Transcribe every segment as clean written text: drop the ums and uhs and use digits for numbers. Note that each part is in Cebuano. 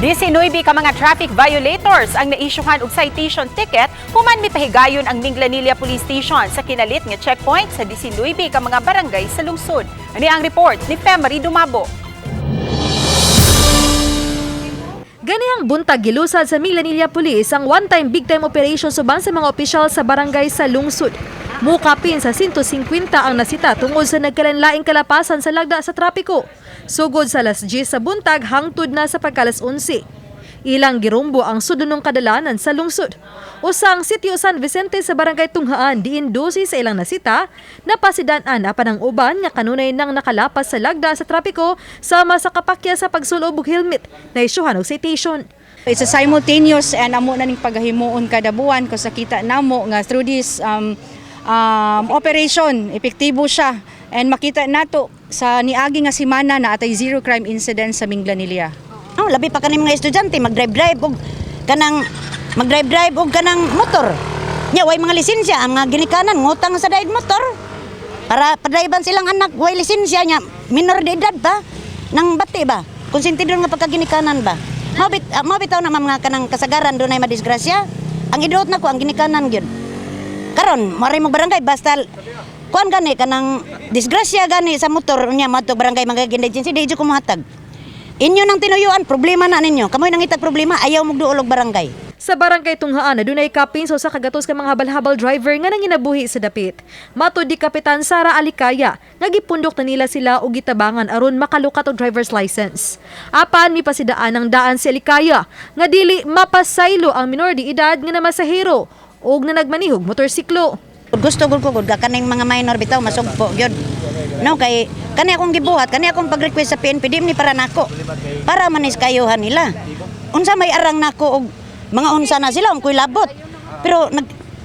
19 ka mga traffic violators ang naisyuhan og citation ticket human mipahigayon ang Minglanilla Police Station sa kinalit nga checkpoint sa 19 ka mga barangay sa lungsod. Ani ang report ni Femery Dumabo. Ganihang buntag, gilusad sa Minglanilla Police ang one-time big-time operation suban sa mga opisyal sa barangay sa lungsod. Mukapin sa 150 ang nasita tungod sa nagkalanlaing kalapasan sa lagda sa trapiko. Sugod sa alas 10 sa buntag hangtod na sa pagkalas 11. Ilang girumbo ang sudunong kadalanan sa lungsod. Usang Sitio San Vicente sa Barangay Tunghaan, diin 12 sa ilang nasita, napasidan-an apan ang uban nga kanunay nang nakalapas sa lagda sa trapiko sama sa kapakya sa pagsulob og helmet na isyuhan og citation. It's a simultaneous and amo na ning pagahimuon kada buwan ko sa kita namo nga through this operation, epektibo siya and makita nato sa niagi nga semana na atay zero crime incident sa Minglanilla. No, labi pa kani mga estudyante mag-drive-drive og kanang mag-drive-drive og kanang motor. Nya way mga lisensya ang mga ginikanan ngutang sa daig motor. Para padriban silang anak, way lisensya nya, minor de edad pa nang bati ba. Konsentidor nga pagkaginikanan ba. Mao bitaw na mga kanang kasagaran dunay madisgrasya. Ang iduot nako ang ginikanan gyud. Karon, mari mo barangay basta kuan gani kanang disgrasya gani sa motor unya moadto barangay mga agency, di jud ko mohatag. Inyo nang tinuyuan, problema na ninyo. Kamoy nangitag problema, ayaw mong duol og barangay. Sa Barangay Tunghaan, adunay kapin sa 100 ka mga habal-habal driver nga nanginabuhi sa dapit. Matod ni Kapitan Sara Alikaya, nga gipundok na nila sila og gitabangan aron makalukat og driver's license. Apan mipasidaan ang daan si Alikaya nga dili mapasaylo ang minor de edad nga namasahero og na nagmanihog motorsiklo. Gusto gud ko gud kaning mga minor bitaw masugpo gyud. No, kay kani akong gibuhat, kani akong pag-request sa PNP, di ni para nako. Para manis kayuhan nila. Unsa may arang nako og mga unsa na sila ang kuy labot. Pero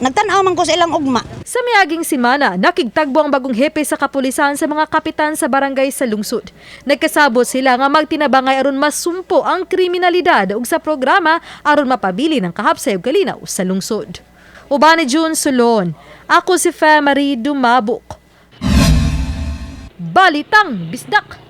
nagtan-aw man ko sa ilang ugma. Sa miaging simana, nakigtagbo ang bagong hepe sa kapulisan sa mga kapitan sa barangay sa lungsod. Nagkasabot sila nga magtinabangay aron masumpo ang kriminalidad ug sa programa aron mapabili ng kahapsay ug kalinaw sa lungsod. Uban ni June Solon, ako si Fe Marie Dumabok. Balitang Bisdak!